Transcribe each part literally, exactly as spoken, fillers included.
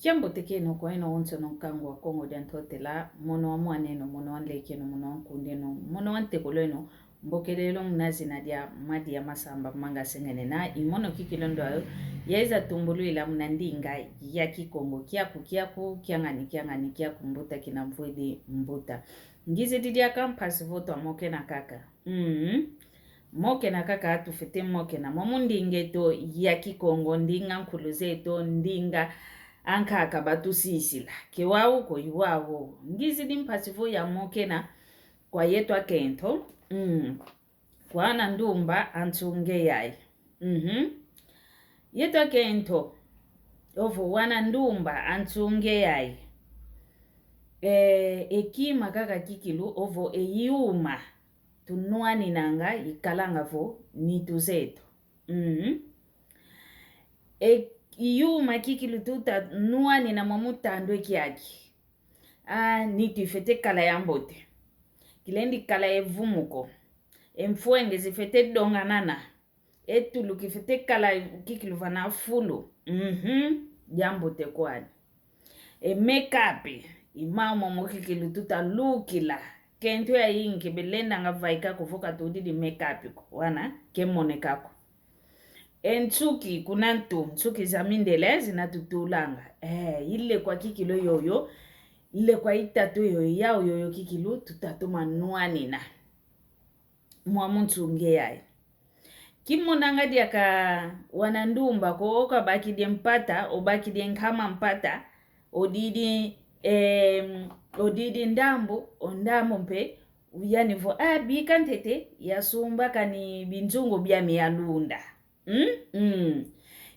Kiambote kieno kweno onsono, nkangu wa Kongo dia Ntotela, mono wa mwaneno, mono wa nlekeno, mono wa nkundeno, mono wa ntekoleno, mbokelelo muna zina dia Madia Masamba Manga Sengenena, i mono kikilu ndwayo yaiza tumbulwila muna ndinga ya Kikongo, kiaku kiaku, kiangani kiangani, kiaku mbuta kina mvwidi mbuta. Ngizidi diaka mpasi vo twamokena kaka. Mm. Mokena kaka, tufwete mokena. Momo ndinga eto ya Kikongo, ndinga nkulu zeto, ndinga ankaka batusisila. Ke wau ko, i wau. Ngizidi mpasi vo yamokena kwa yeto akento. Mm. Kwa ana ndumba a nsunge yayi. Mhm. Yeto akento. Ovo wana ndumba a nsunge yayi. E, e kima kaka kikilu, ovo e yuma tunwaninanga ikalanga vo nitu zeto. Mm. E yuma kikilu tutanwanina mwa mutandwe kiaki. Ah, nitu ifwete kala ya mbote. Kilendi kala ye vumu ko. E mfwenge zifwete donganana. E tulu kifwete kala kikilu vana fulu. Mhm. Diambote kwani. E make-up, i mama mo kikilu tutalukila. Kento yayingi ke belendanga vaika ko vo katudidi make-up ko. Wana, ke moneka ko. E nsuki kuna ntu, nsuki za mindele zina tutulanga. Eh, i lekwa kikilu yoyo, i lekwa itatu yoyo, yau yoyo kikilu tutatoma nwanina. Mwa mu nsunge yayi. Kimonanga diaka wana ndumba ko, okabakidi e mpata, obakidi e nkama mpata, odidi, em, odidi ndambu, o ndambu mpe, yani vo, ah, bika ntete, yasumba kani binzungu biame yalunda. Mm? Mm.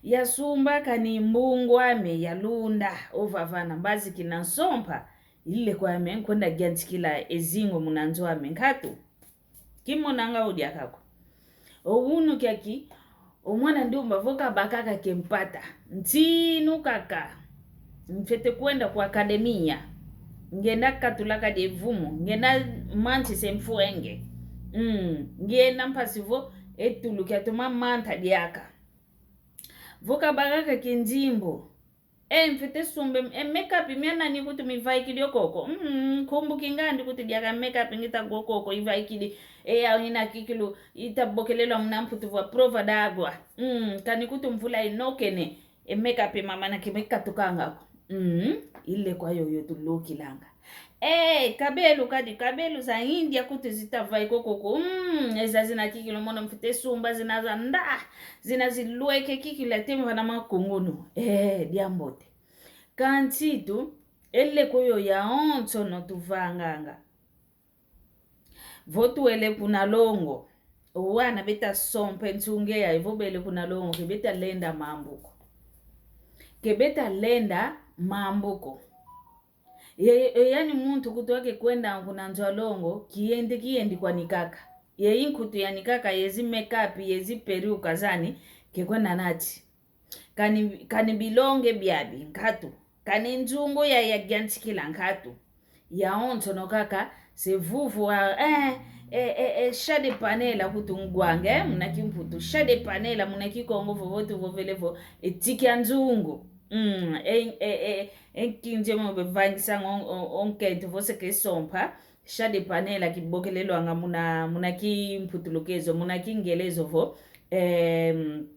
Yasumba kani mbungu ame yalunda, ovavana, mbazi kina nsompa, i lekwa ame nkwenda yantikila e zingu muna nzo ame nkatu. Kimonanga o diaka ko. O unu kiaki, o mwana ndumba vo kabaka kaka e mpata. Ntinu kaka. Mfwete kwenda ku akademia. Ngenda katula kadi e vumu. Ngenda mansisa e mfwenge. Mm. Ngenda mpasi vo e tulu kiatoma manta diaka. Vo kabaka kaka e nzimbu. Eh, mfwete sumba e make-up mia nani kutu mivaikidi okoko. Mm, nkumbu ki ngandi kutu diaka make-up ngita go koko ivaikidi. Eh, yau ina kikilu itabokelelwa muna mputu vo prova d'água. Mm, kani kutu mvula inokene. E make-up mama na kime katukanga ko. Mm, i lekwa yoyo tulukilanga. Eh, kabelu kadi, kabelu za India kutu zitavaikwa koko. Mm, eza zina kikilu mono mfwete sumba zina za nda. Zina zilweke kikilu ata mvana makungunu. Eh, diambote. Kansi tu, e lekwa yoyo yawonsono tuvanganga. Vo tuwele kuna longo. O wana beta sompa e nsunge yayi vo bele kuna longo, ke beta lenda mambu ko. Ke beta lenda mambu ko. Ye, ye yani muntu kutu ake kwenda kuna nzo a longo, kiyendi, kiyendi kwani kaka. Ye i nkutu yani kaka, ye zi make-up, ye zi peruka zani, ke kwenda nati. Kani, kani bilonge biabi, nkatu. Kani nzungu ya, ya yantikila, nkatu. Yawonsono kaka, se vuvu wa, eh, eh, eh, eh, chá de panela kutu ngwanga, eh, muna kimputu. Chá de panela muna Kikongo vovo tuvovele vo, e tiki a nzungu. Mm, eh, eh, eh, eh, nkinzi mo bevangisanga o, o, o nkento vo se ke sompa. Chá de panela kibokelelwanga muna, muna kimputulukezo, muna kingelezo vo, em,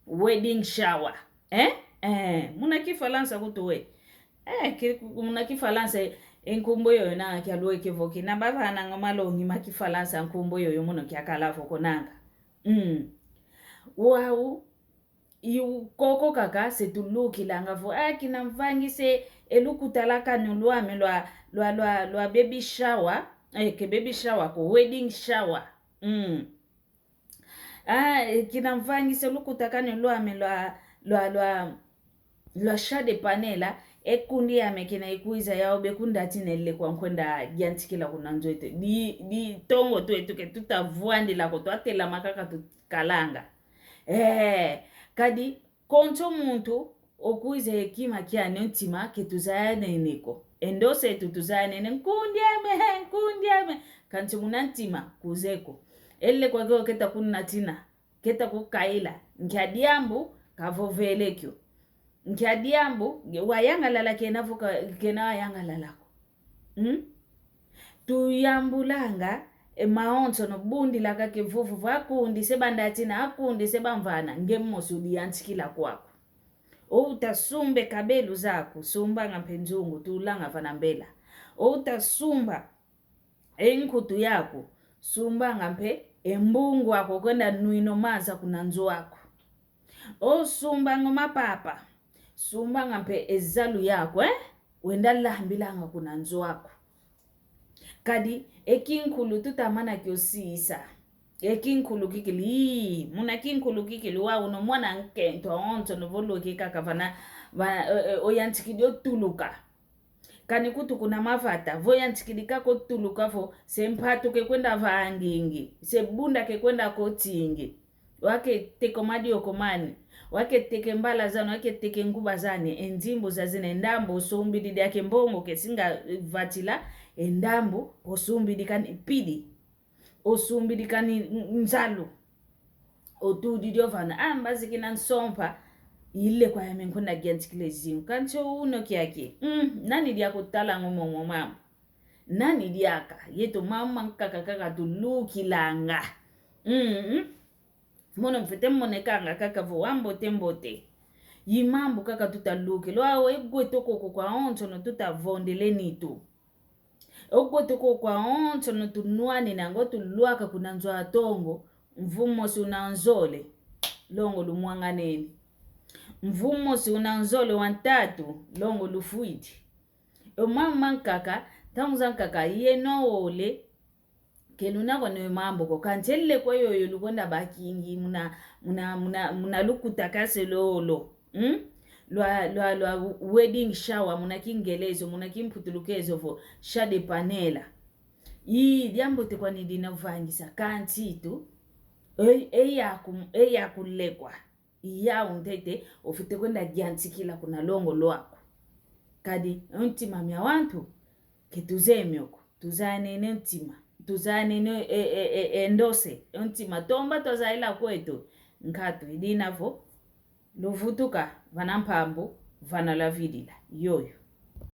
wedding shower. Eh? Eh, muna Kifalansa kutu we. Eh, ki, muna Kifalansa, e nkumbu yoyo na kialweke vo kina bavananga malongi ma Kifalansa nkumbu yoyo mono kiakala vo konanga. Mm. Wau, i koko kaka se tulukilanga vo, ah, kina mvangisa e lukuta la kani lwame lwa, lwa, lwa, lwa baby shower, eh, ke baby shower ko, wedding shower. Mm. Ah, eh, kina mvangisa lukuta kani lwame lwa, lwa, lwa, lwa chá de panela, e nkundi ame kina ikwiza yau be kundatina e lekwa nkwenda yantikila kuna nzo eto. Di, di tongo twetu ke tutavwandila ko, twatelama kaka tukalanga. Eh, kadi, konso muntu, okwiza e kima kiani o ntima ke tuzayanene ko. E ndosi etu tuzayanene, nkundi ame, nkundi ame. Kansi muna ntima, kuze ko. E lekwa kio keta kunatina, keta kukaila. Nkia diambu, kavovele kio. Nkia diambu, wayangalala kena vo ka-, kena wayangalala ko. Hmm? Tuyambulanga, e mawonsono bundilaka ke vuvu vo akundi se bandatina, akundi se bamvana, nge mosi udiyantikila kwaku. O uta sumba e kabelu zaku, sumbanga mpe nzungu, tulanga vana mbela. O uta sumba e nkutu yaku, sumbanga mpe e mbungu aku kwenda nwina o maza kuna nzo aku. O sumbanga o mapapa, sumbanga mpe e zalu yaku, eh? Wenda lambilanga kuna nzo aku. Kadi, e kinkulu tutamana kio sisa. E kinkulu kikili, ii, muna kinkulu kikili wau no mwana nkento awonsono vo lweke kaka vana, va-, e, e, oyantikidi o tuluka. Kani kutu kuna mavata, vo yantikidi kaka o tuluka vo, se mpatu ke kwenda vangingi, se bunda ke kwenda kotingi. Wake teka o madioko mani, wake teka e mbala zani, wake teka e nguba zani, e nzimbu zazina, e ndambu osumbidi diaka e mbongo ke singa, eh, vatila, e ndambu osumbidi kani pidi, osumbidi kani n-, nzalu. Otudidi o vana, ah, mbazi kina nsompa, ile kwa yame nkwenda yantikila e zingu. Kansi o uno kiaki. Mm, nani diaka otalanga o momo mambu? Nani diaka? Yeto mambu mankaka kaka tulukilanga. Mm, mm. Mono mfwete monekanga kaka vo wa mbote mbote. I mambu kaka tutalukila. Wau e gweto koko kwawonsono tutavondele nitu. O gweto koko kwawonsono tunwanina ngo tulwaka kuna nzo a tongo, mvu mosi una nzole, longo lumwanganene. Mvu mosi una nzole wa ntatu, longo lufwidi. O mambu mankaka, ntangu zankaka, yeno ole, ke luna kwa ne mambu ko, kansi e lekwa yoyo lukwenda bakingi muna, muna, muna, muna lukutakase lolo. Hmm? Lwa, lwa, lwa wedding shower, muna Kingeleza, muna Kimputulukezo vo, chair de panela. I diambote kwani dina vangisa, kansi tu, e, e yaku, e yaku lekwa. I yau ntete, ofwete kwenda yantikila kuna longo lwaku. Kadi, o ntima mia wantu, ke tuzeye mio ko. Tuzanene ntima. Tuzanene e, e, e, e ndose. Ntima tomba twazayila kweto. Nkatu idina vo, luvutuka vana mpambu, vana lwavidila. Yoyo.